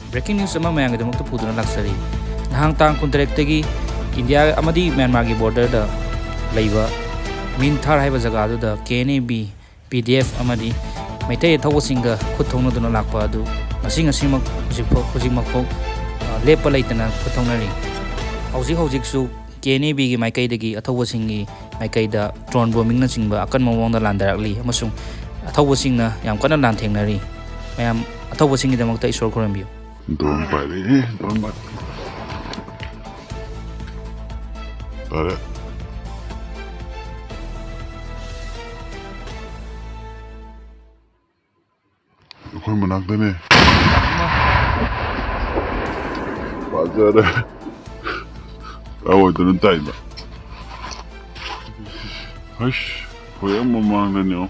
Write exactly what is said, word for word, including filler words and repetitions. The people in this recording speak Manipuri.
Breaking news ꯑꯃ ꯃꯌꯥꯝꯒꯤꯗꯃꯛꯇ ꯄꯨꯗꯨꯅ ꯂꯥꯛꯆꯔꯤ꯫ ꯅꯍꯥꯟ ꯇꯥꯡ ꯀꯨꯟꯇꯔꯦꯠꯇꯒꯤ ꯏꯟꯗꯤꯌꯥ ꯑꯃꯗꯤ ꯃ꯭ꯌꯥꯟꯃꯥꯔꯒꯤ border ꯗ ꯂꯩꯕ ꯃꯤꯟꯊꯥꯔ ꯍꯥꯏꯕ ꯖꯒꯥ ꯑꯗꯨꯗ K N A B, P D F ꯑꯃꯗꯤ ꯃꯩꯇꯩ ꯑꯊꯧꯕꯁꯤꯡꯒ ꯈꯨꯠ ꯊꯣꯛꯅꯗꯨꯅ ꯂꯥꯛꯄ ꯑꯗꯨ ꯉꯁꯤ ꯉꯁꯤꯃꯛ ꯍꯧꯖꯤꯛꯐꯥꯎ, ꯍꯧꯖꯤꯛꯃꯛꯐꯥꯎ, ꯑ, ꯂꯦꯞꯄ ꯂꯩꯇꯅ ꯈꯨꯠ ꯊꯣꯛꯅꯔꯤ꯫ ꯍꯧꯖꯤꯛ ꯍꯧꯖꯤꯛꯁꯨ K N A B ꯒꯤ ꯃꯥꯏꯀꯩꯗꯒꯤ ꯑꯊꯧꯕꯁꯤꯡꯒꯤ ꯃꯥꯏꯀꯩꯗ drone bombing ꯅꯆꯤꯡꯕ ꯑꯀꯟꯕ ꯃꯑꯣꯡꯗ ꯂꯥꯟꯗꯥꯔꯛꯂꯤ ꯑꯃꯁꯨꯡ ꯑꯊꯧꯕꯁꯤꯡꯅ ꯌꯥꯝ ꯀꯟꯅ ꯂꯥꯟꯊꯦꯡꯅꯔꯤ꯫ ꯃꯌꯥꯝ ꯑꯊꯧꯕꯁꯤꯡꯒꯤꯗꯃꯛꯇ ꯏꯁꯣꯔ ꯈꯨꯔꯨꯝꯕꯤꯌꯨ꯫ Drone ꯄꯥꯏꯔꯛꯑꯦ, drone ꯄꯥꯏꯔꯛꯑꯦ꯫ ꯐꯔꯦ꯫ ꯑꯩꯈꯣꯏ ꯃꯅꯥꯛꯇꯅꯦ꯫ ꯐꯖꯔꯦ꯫ ꯀꯥꯏꯋꯥꯏꯗꯅꯣ ꯇꯥꯏꯕ? ꯍꯩꯁ, ꯑꯩꯈꯣꯏ ꯑꯥ ꯃꯃꯥꯡꯗꯅꯦ꯫